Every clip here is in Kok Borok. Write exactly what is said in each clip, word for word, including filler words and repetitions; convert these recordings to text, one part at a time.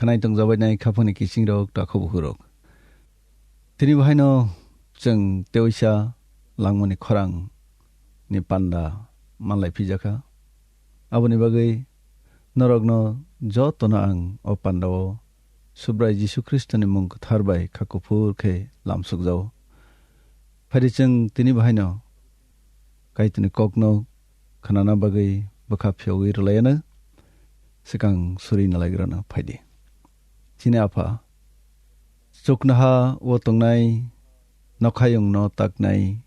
Khwnai tongjabainai khaphangni kisingrok, takhuk bukhurok. Tini bahaino chwng teisa langmani khorang ni panda manlai phijakha. Aboni bagwi norokno jotono ang o pandao Subrai Jisu Khristoni mung kwthar bai kha kuphur khe lamsukjao. Phaidi chwng tini bahaino Kaitorni kokno khnana bagwi bwkha phiyogwi rwlaiano swkang suri nalaigwrano phaidi. Chini Apha, chuknoha o tongnai, nokhayungno taknai,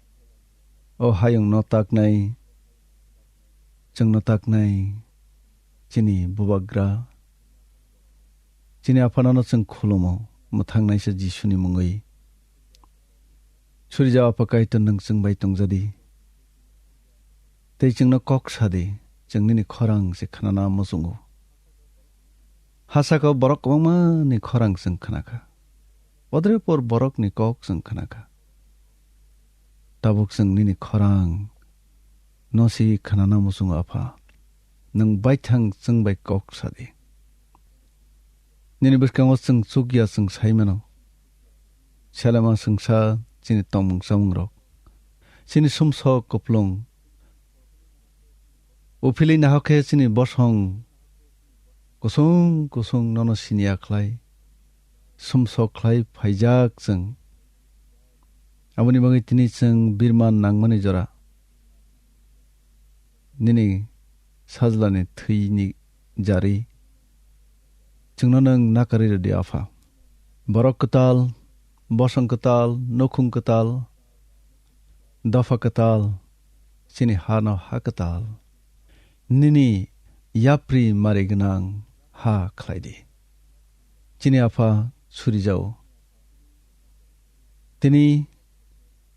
o hayungno taknai, chwngno taknai, chini Bubagra, chini Apha nono chwng khulumo, mwthangnaisa Jisuni mungwi. Surijao Apha Kaitor, nwng chwng bai tongjadi. Tei chwngno kok sadi, chwng nini khorang se khnana muchungo. Ha saka borok kwbangma ni khorang chwng khnakha. Podrepor borokni kok chwng khnakha. Tabuk chwng nini khorang no si khnana muchungo Apha. Nwng baithang chwng bai kok sadi. Nini bwskango chwng chukya chwng saimano. Selema chwngsa chini tongmung chamungrok. Chini sumsok kuplung. Uphili nahokhe chini bosong kusung kusung nono siniya khlai. Sumsok khlai phaijak chwng. Aboni bagwi tini chwng birman nangmani jora. Nini sajlani thwini jari. Chwngno nwng nakarwi rwdi, Apha. Borok kwtal, bosong kwtal, nukhung kwtal, dopha kwtal, chini hano ha kwtal. Nini yapri mari gwnang ha khlai di. Chini Apha, surijao. Tini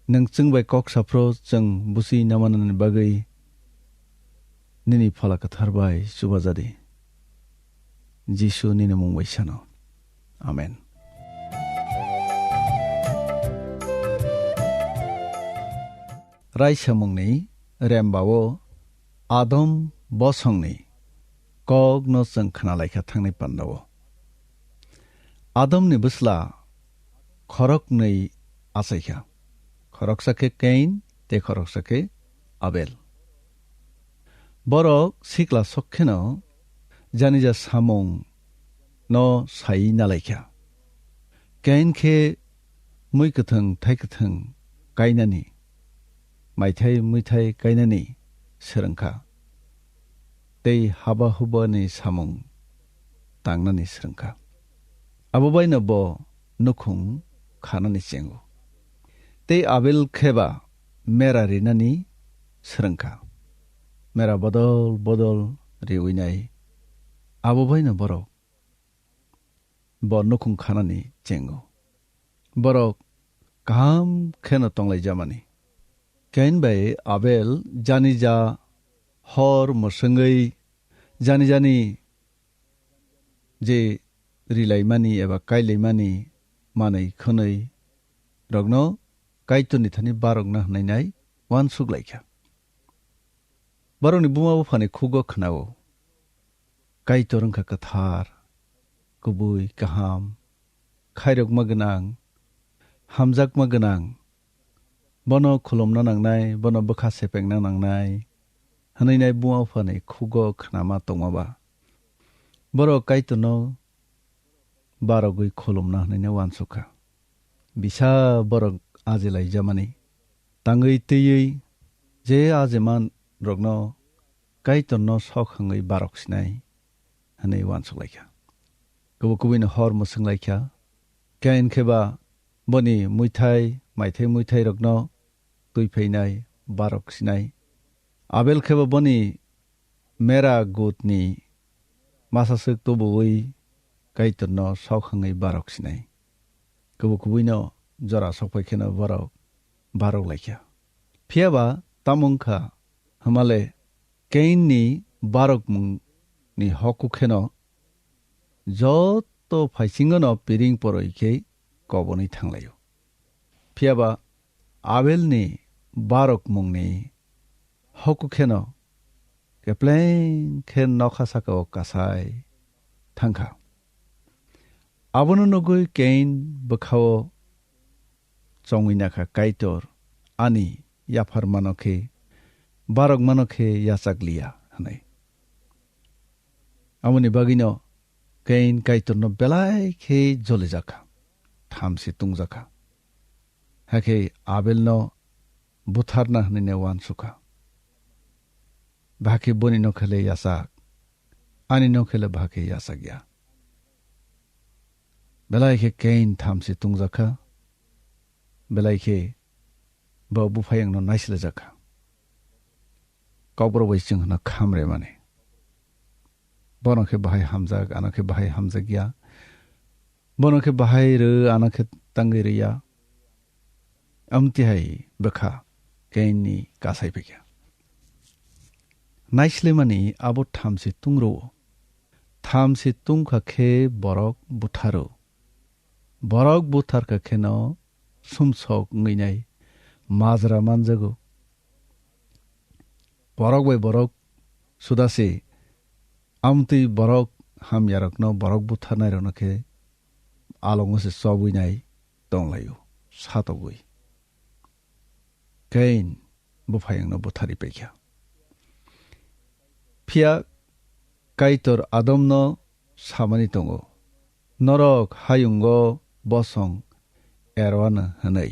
nwng chwng bai kok saphro chwng busi namanani bagwi nini Phala Kwthar bai chubajadi. Jisu nini mung bai sano. Amen. Raisamungni rembao Adam bosongni kokno chwng khnalaikha thangnai pandao. Adamni bwsla khoroknwi achaikha. Khoroksa khe Kain tei khoroksa khe Abel. Borok sikla sok kheno janija samung no sai nalaikha. Kain khe mui kwthwng thai kwthwng kainani, maithai muithai kainani swrwngkha, tei haba hubani samung tangnani swrwngkha. Abo baino bo nukhung khanani chengo. Tei Abel kheba mera rinani swrwngkha. Mera bodol bodol riwinai. Abo baino borok bo nukhung khanani chengo. Borok kaham kheno tonglaijamani. Kain bai Abel janija hor mwswngwi jani jani je rilaimani eba kailaimani manwi khwnwi rokno Kaitorni thani barokna hwnwi nai uansuk laikha. Borokni buma buphani khugo khwnao, Kaitor wngkha kwthar, kubui, kaham, khairokma gwnang, hamjakma gwnang, bono khulumna nangnai, bono bwkha sepengna nangnai, hwnwi nai buma buphani khugo khnama tongmaba. Borok Kaitorno barogwi khulumna hwnwi no uansukha. Bisa borok ajilaijamani tangwi twiwi je ajeman rokno Kaitorno sok hwngwi barok sinai hwnwi uansuk laikha. Kubu kubuino hor mwswng laikha. Kain khe ba boni muithai, maithai muithai rokno twi phainai, barok sinai. Abel khe ba boni mera gutni masaswk tubuwi Kaitorno sok hwngwi barok sinai. Kubu kubuino jora sokphai kheno borok barok laikha. Phiya ba tamo wngkha hwnmale Kainni barokmungni hoku kheno joto phaisingono piring poroi khe kobonwi thanglaio. Phiya ba Abelni barokmungni hoku kheno kepleng khe nokha sakao kasai thangkha. Abono nugwi Kain bwkhao chongwi nakha, "Kaitor, ani yapharmano khe, barokmano khe yachak liya," hwnwi. Amoni bagwino Kain Kaitorno belai khe jolijakha, thamsi tungjakha. Hakhe Abelno butharna hwnwi ne uansukha. Bahai khe boni nokhe le yachak, ani nokhe le bahai khe yachak ya. Belai khe Kain thamsi tungjakha, belai khe bo buphayungno naislejakha. Kokborok bai chwng hwno khamre mani. Bono khe bahai hamjak, ano khe bahai hamjak ya. Bono khe bahai rw, ano khe tangwi rw ya. Amtwi hai bwkha Kainni kasai phaikha. Naislemani abo thamsi tungrwo. Thamsi tungkha khe borok butharo. Borok butharkha kheno sumsok wngwi nai majra manjago. Borok bai borok suda se, amtwi borok hamyarokno borok butharnairokno khe alongo se chobwi nai tonglaio, satogwi. Kain buphayungno butharwi paikha. Phiya Kaitor Adomno samani tongo, "Norok hayungo bosong erwano," hwnwi.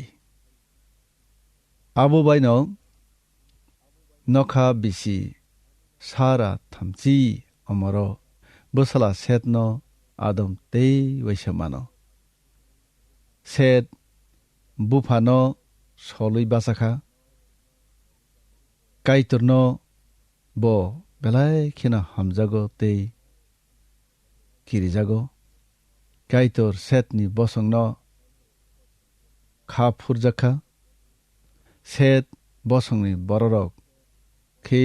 Abo baino nokha bisi Sara thamchi omoro bwsala Setno Adam tei waisa mano. Set buphano solwi bachakha. Kaitorno bo belai kheno hamjago tei kirijago. Kaitor Setni bosongno kha phurjakha. Set bosongni bororok khe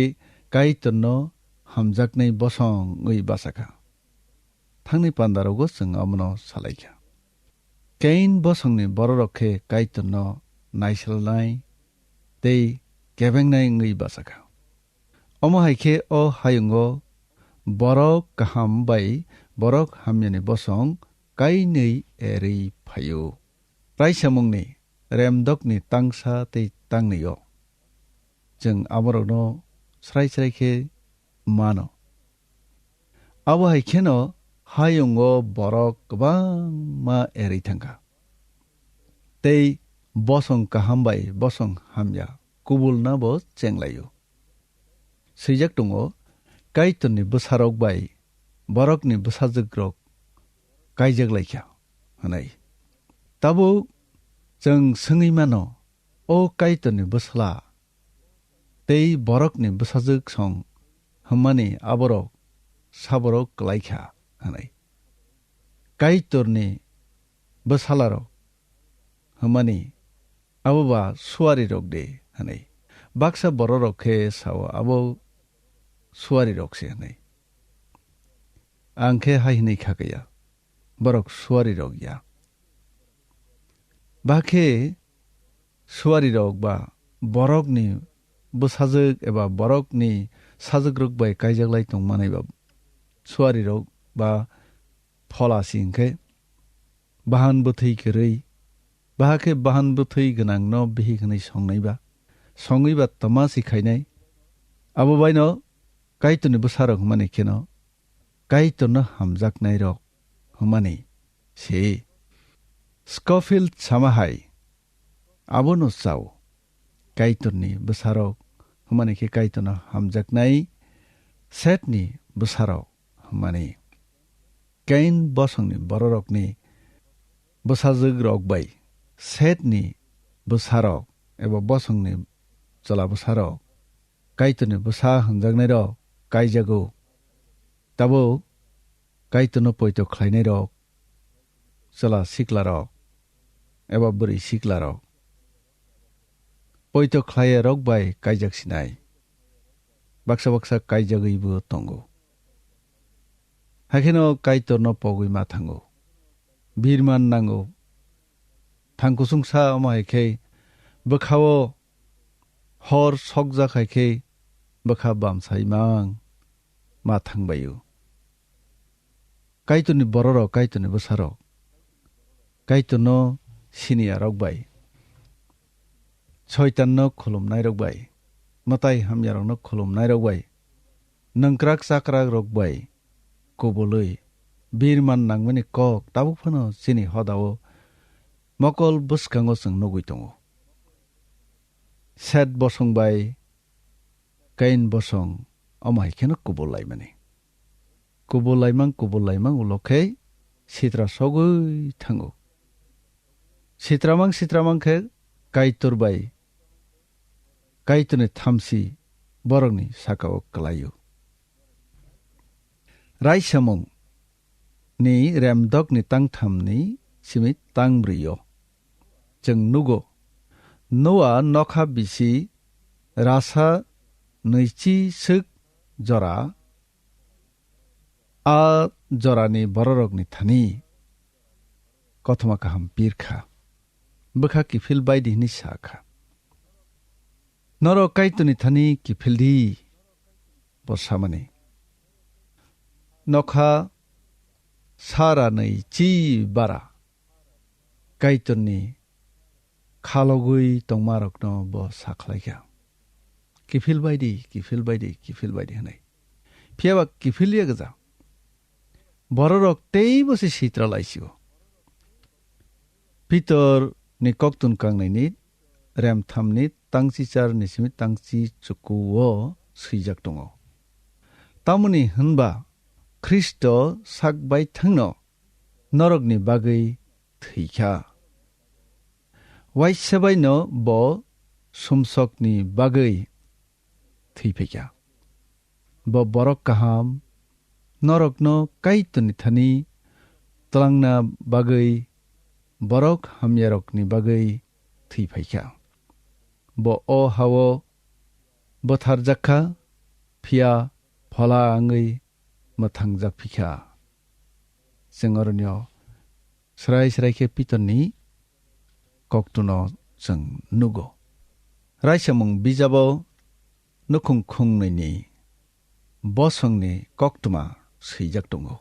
Kaitorno hamjaknai bosong wngwi bachakha. Thangni pandarogo chwng abono salaikha. Kain bosongni bororok khe Kaitorno naisalnai tei kebengnai wngwi bachakha. Omo hai khe o hayungo borok kaham bai borok hamyani bosong kainwi erwi phaio. Raisamungni remdokni tangsa tei tangnwio chwng aborokno srai srai khe mano. Abo hai kheno hayungo borok kwbangma erwi thangkha. Tei bosong kaham bai bosong hamya kubulnabo chenglaio. Swijak tongo, "Kaitorni bwsarok bai borokni bwsajwkrok kaijak laikha," hwnwi. Tabuk chwng swngwi mano, "O Kaitorni bwsala tei borokni bwsajwk song hwnmani aborok saborok kwlaikha," hwnwi. Kaitorni bwsalarok hwnmani abo ba suarirok de hwnwi. Baksa bororok khe sao abo suarirok se hwnwi. Ang khe hai hwnwi kha kaya, borok suarirok ya. Ba khe suarirok ba borokni bwsajwk eba borokni sajwkrok bai kaijaklai tongmanai ba suarirok ba phola si hwnkhe bahan bwthwi kwrwi, baha khe bahan bwthwi gwnangno bihik hwnwi songnai ba, songwi ba tama si khainai. Abo baino Kaitorni bwsarok hwnmani kheno Kaitorno hamjaknairok hwnmani se. Scofield sama hai abono chao, Kaitorni bwsarok hwnmani khe Kaitorno hamjaknai Setni bwsarok hwnmani. Kain bosongni bororokni bwsajwkrok bai Setni bwsarok eba bosongni chwla bwsarok Kaitorni bwsa hwnjaknairok kaijago. Tabuk Kaitorno poito khlainairok, chwla siklarok eba bwrwi siklarok poito khlaiyarok bai kaijak sinai. Baksa baksa kaijagwibo tongo. Haikheno Kaitorno pogwi ma thango. Birman nango. Thangkusungsa omo hai khe bwkhao hor sokjak hai khe bwkha bamsai mang ma thangbaio. Kaitorni bororok, Kaitorni bwsarok Kaitorno siniyarok bai, Soitanno khulumnairok bai, mwtai hamyarokno khulumnairok bai, nungkrak chakrakrok bai kubulwi birman nangmani kok tabuk phano chini hodao mokol bwskango chwng nugwi tongo. Set bosong bai Kain bosong omo hai kheno kubul laimani. Kubul laimang, kubul laimang ulo khe sitra sogwi thango. Sitramang, sitramang khe Kaitor bai, Kaitorni thamsi borokni sakao kwlaio. Raisamung ni remdokni tangthamni simi tangbrwi-o chwng nugo, Noa nokha bisi rasa nwichi swk jora, a jorani bororokni thani kothoma kaham pir kha, bwkha kiphil bai di hwnwi sa kha. Norok Kaitorni thani kiphil di, bo samani. Nokha sara nwichi bara Kaitorni khalogwi tongmarokno bo sakhlaikha. Kiphil bai di, kiphil bai di, kiphil bai di hwnwi. Phiyaba kiphil ya gwja. Bororok teibo se sitra laisio. Pitor ni koktun kangnai ni remtham ni tangchi char ni simi tangchi chuku o swijak tongo. Tamoni hwnba Khristo sak bai thangno norokni bagwi thwikha. Waisa baino bo sumsokni bagwi thwiphaikha. Bo borok kaham, norokno Kaitorni thani twlangna bagwi, borok hamyarokni bagwi thwiphaikha. Bo o hao bwtharjak kha, phiya phola wngwi mwthangjak phikha. Chwng oronio srai srai khe Pitorni koktuno chwng nugo. Raisamung bijabo nukhung khungnwini bosongni koktwma swijak tongo.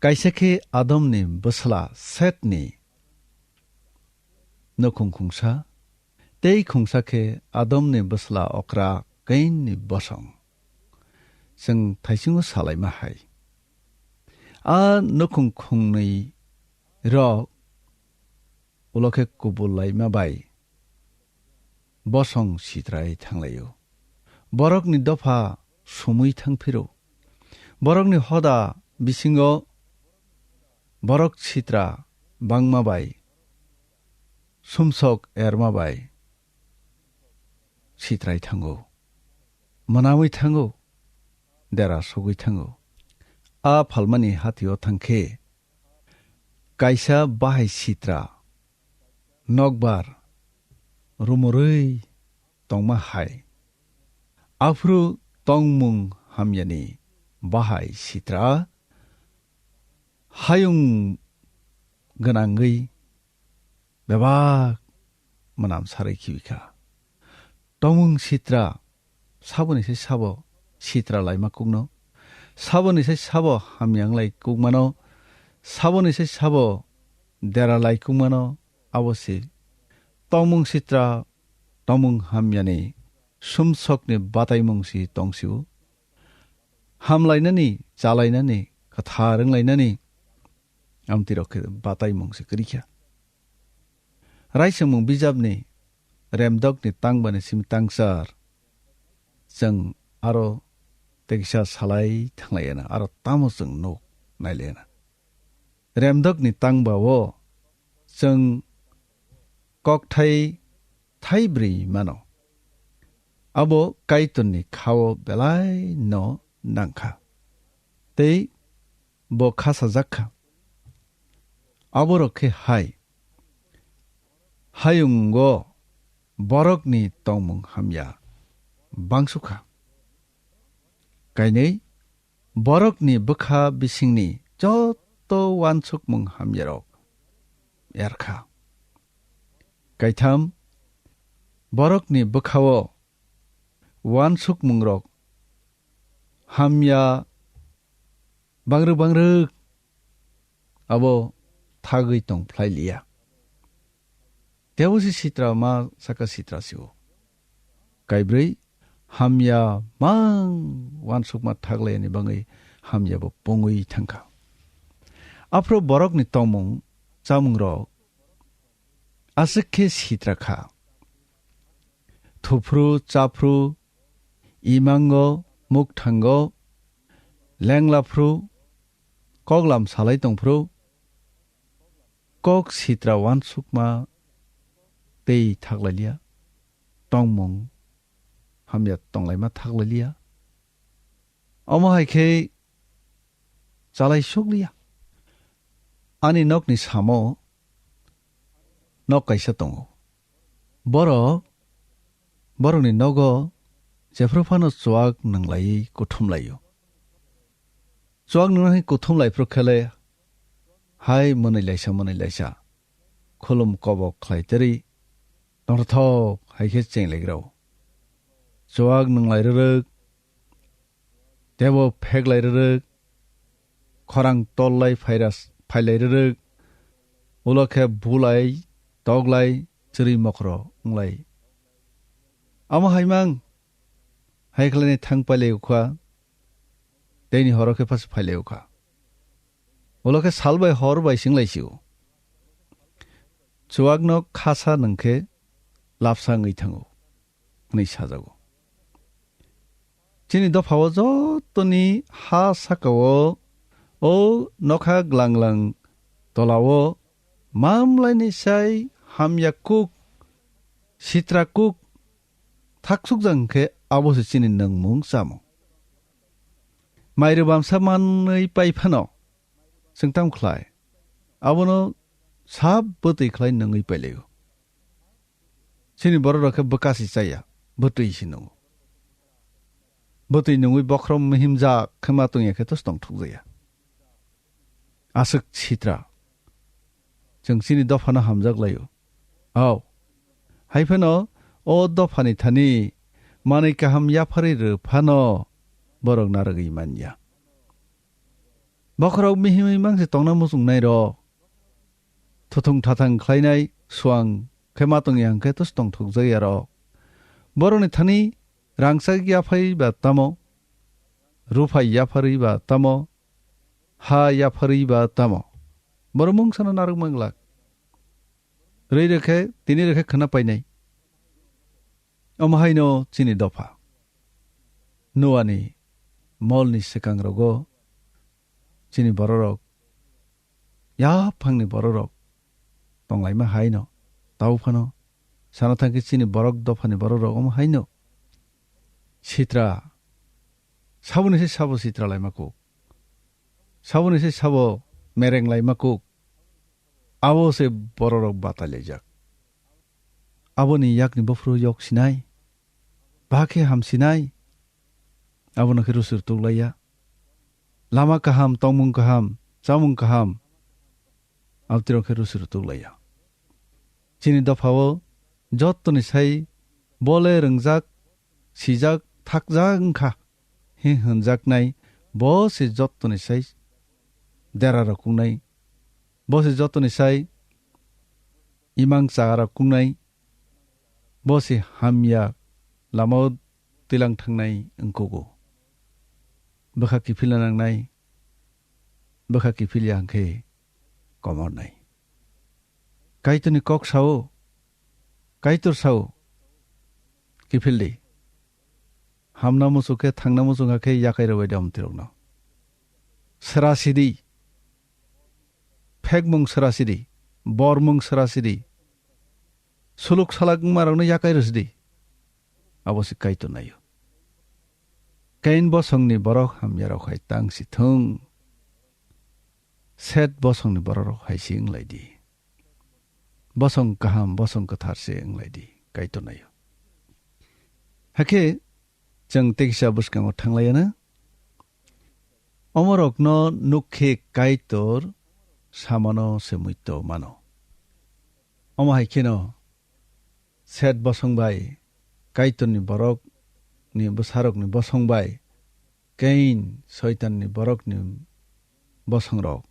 Kaisa khe Adomni bwsla Setni nukhung khungsa, tei khungsa khe Adomni bwsla okra Kainni bosong. Chwng thaisingo salaima hai. A nukhung khungnwi rok ulo khe kubul laima bai bosong sitrai thanglaio. Borokni dopha sumui thangphiro. Borokni hoda bisingo borok sitra bangma bai, sumsok erma bai sitrai thango. Manawi thango, dera sogwi thango. A phalmani hatio thangkhe kaisa bahai sitra nokbar rumorwi tongma hai. Aphuru tongmung hamyani bahai sitra hayung gwnangwi bebak mwnam sarwi khibi kha. Tongmung sitra saboni se sabo sitra laima kukno, saboni se sabo hamyang lai kukmano, saboni se sabo dera lai kukmano, abo se tongmung sitra, tongmung hamyani sumsokni bataimung si tongsio. Hamlainani, chalainani, kwthar wnglainani, amtwirok khe bataimung se kwrwi kha. Raisamung bijapni remdokni tangbani simi tangchar chwng aro tekisa salai thanglaiana, aro tamo chwng nuk nailaina. Remdokni tangbao chwng kokthai thaibrwi mano. Abo Kaitorni khao belai no nangkha. Tei bo khasajak kha. Aborok khe hai, hayungo borokni tongmung hamya bangsu kha. Kainwi borokni bwkha bisingni joto wansukmung hamyarok erkha. Kaitham borokni bwkhao wansukmungrok hamya bangrwk bangrwk abo thagwi tong phlai liya. Tebo se sitra ma saka sitra sio. Kaibrwi hamya mang wansukma thaglai ni bangwi hamya bo pungwi thangkha. Aphro borokni tongmung chamungrok aswk khe sitra kha. Thuphru, chaphru, imango, mukthango, lenglaphru, koklam salai tongphru, kok sitra wansukma tei thaklailia, tongmung hamya tonglaima thaklailia. Omo hai khe chalai sukliya. Ani nokni samo nok kaisa tongo. Borok, borokni nogo jephru phano chuak nwnglaiwi kuthumlaio. Chuak nwngnai kuthumlaiphru khele hai mwnwi laisa mwnwi laisa khulum kobok khlai teri tongthok hai khe chenglegrao. Chuak nwnglai rwrwk, tebo pheklai rwrwk, khorang tollai phairas-, phailai rwrwk, ulo khe bulai, toglai, chwrwi mokhro wnglai. Amo hai mang, hai khlainai thang pailai ukha, teini horo khe phas phailai ukha. Ulo khe sal bai hor bai singlai sio. Chuakno khasa nwng khe lapsa wngwi thango. Hwnwi sajago. Chini dophao jotoni ha sakao o nokha glanglang tolao mamlaini sai hamya kuk, sitra kuk thaksukjak hwnkhe abo se chini nwngmung chamung. Mai rwbamsa manwi pai phano chwng tamo khlai? Abono sab bwtwi khlai nungwi pailaio. Chini borok rok khe bwkasi chaya, bwtwi se nungo. Bwtwi nungwi bokhorok mihimjak khe ma tongya khe to tongthokjakya. Aswk sitra. Chwng chini dophano hamjak laio. Au. Hai phano o dophani thani manwi kaham yapharwi rw phano borok narwgwi manya. Bokhorok mihimwi mangse tongna muchungnai rok. Thuthung thathang khlainai suang khe ma tongya hwnkhe to tongthokjakya rok. Borokni thani rangchak yaphai ba tamo, ruphai yapharwi ba tamo, ha yapharwi ba tamo. Borok mungsano narwk manglak. Rwi rwkhe, tini rwkhe khwna painai. Omo haino chini dopha. Noani molni swkang rogo chini bororok, yaphangni bororok tonglaima haino, tau phano sana thangkhe chini borok dophani bororok omo haino. Sitra, saboni se sabo sitra laima kuk. Saboni se sabo mereng laima kuk. Abo se bororok batai laijak. Aboni yakni buphuru yok sinai, ba khe ham sinai, abono khe rusur tuklaiya. Lama kaham, tongmung kaham, chamung kaham, abtiro khe rusur tuklaiya. Chini dophao jottoni sai bole rwngjak, sijak, thakjak wngkha, he hwnjaknai, bo se jottoni sai dera rok kungnai, bo se jottoni sai imang chaga rok kungnai, bo se hamya lamao twilang thangnai wngkugo. Bwkha kiphilna nangnai, bwkha kiphilya hwnkhe komornai. Kaitorni kok sao, Kaitor sao, kiphildi. Hamna muchuk khe, thangna muchung kha khe yakai rwbai de omtirokno. Sera sidi. Phekmung sera sidi. Bormung sera sidi. Suluk salak wngmarokno yakai rw sidi. Abo se Kaitor naio. Kain bosongni borok hamyarok hai tang si thung. Set bosongni bororok hai si wng lai di. Bosong kaham, bosong kwthar se wng lai di, Kaitor naio. Hakhe chwng tekisa bwskango thang lai ano. Omorokno nuk khe Kaitor samano se muito mano. Omo hai kheno Set bosong bai Kaitorni borokni bwsarokni bosong bai Kain Soitanni borokni bosongrok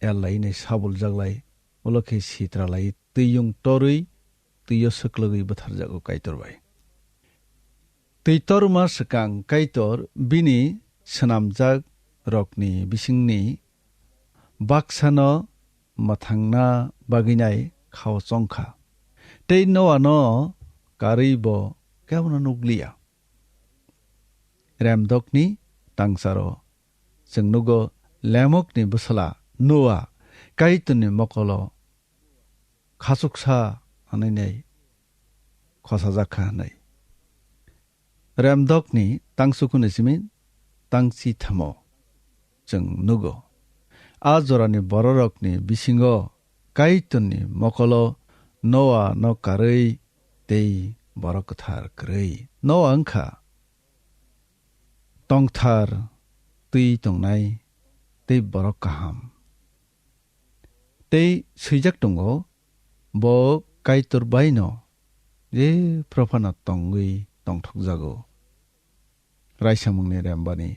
el lainai sabul jaglai, ulo khe sitra lai twiyung torwi, twiyo swklwgwi bwtharjago Kaitor bai. Twi torma swkang Kaitor bini swnamjak rokni bisingni baksano mwthangna bagwinai khao chongkha. Tei Noa no karwi bo kebono nukliya. Remdokni tangsaro chwng nugo Lemokni bwsala Noa Kaitorni mokolo khachuksa hwnwi khosajakha hwnwi. Remdokni tangsukuni simi tangchi thamo chwng nugo. A jorani bororokni bisingo Kaitorni mokolo Noa no karwi tei borok kwthar kwrwi. Noa wngkha tongthar twi tongnai tei borok kaham. Tei swijak tongo, bo Kaitor baino je prophano tongwi tongthokjago. Raisamungni rembani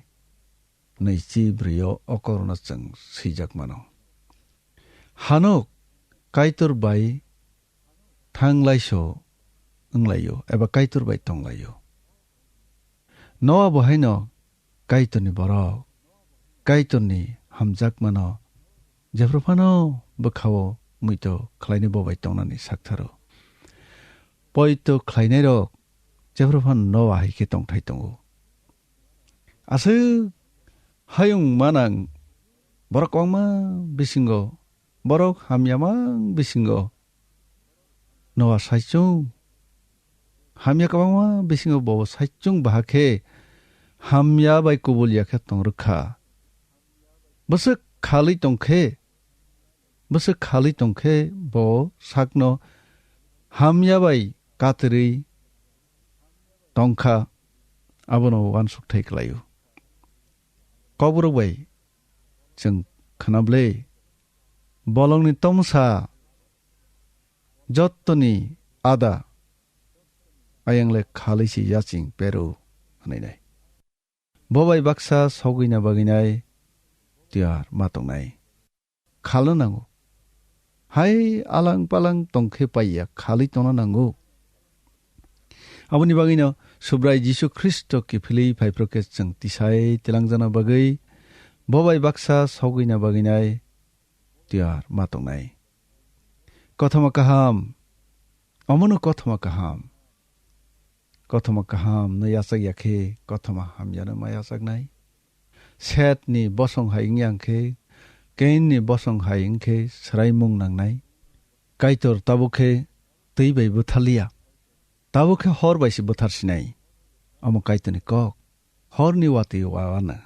naichi bwrwio okorno chwng swijak mano. Hanok Kaitor bai thanglaiso wnglaio eba Kaitor bai tonglaio. Noa bo haino Kaitorni borok, Kaitorni hamjakmano jephru phano bwkhao muito khlainai bo bai tongnani saktharo. Poito khlainairok jephru phano Noa hai khe tongthai tongo. Aswk hayung manang borok kwbangma bisingo, borok hamya mang bisingo Noa saichung hamya kwbangma bisingo bo saichung baha khe hamya bai kubul ya khe tong rwkha. Bwswk khalwi tong khe, bwswk khalwi tong khe bo sakno hamya bai katirwi tongkha, abono uansuk thai khlaio. Kokborok bai chwng khwnable, bolongni tomsa jottoni ada ayang le khalwi se yaching pero hwnwi nai. Bo bai baksa sogwina bagwinai tiyar ma tongnai. Khalna nango. Hai alang palang tongkhe paiya khalwi tongna nango. Aboni bagwino Subrai Jisu Khristo kiphilwi phaiphro khe chwng tisai tilangjana bagwi bo bai baksa sogwina bagwinai tiyar ma tongnai. Kothoma kaham, omono kothoma kaham. Kothoma kaham no yachak ya khe kothoma hamya no ma yachaknai. Seth ni bosong hai wngya khe, Kain ni bosong hai wngkhe swraimung nangnai. Kaitor tabuk khe twi bai bwtharliya, tabuk khe hor bai se bwthar sinai. Omo Kaitor ni kok, hor ni watwi wawano.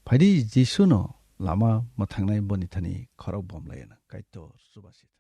Phaidi Jisu no lama mwthangnai boni thani khorok bomlai ano Kaitor chubachu.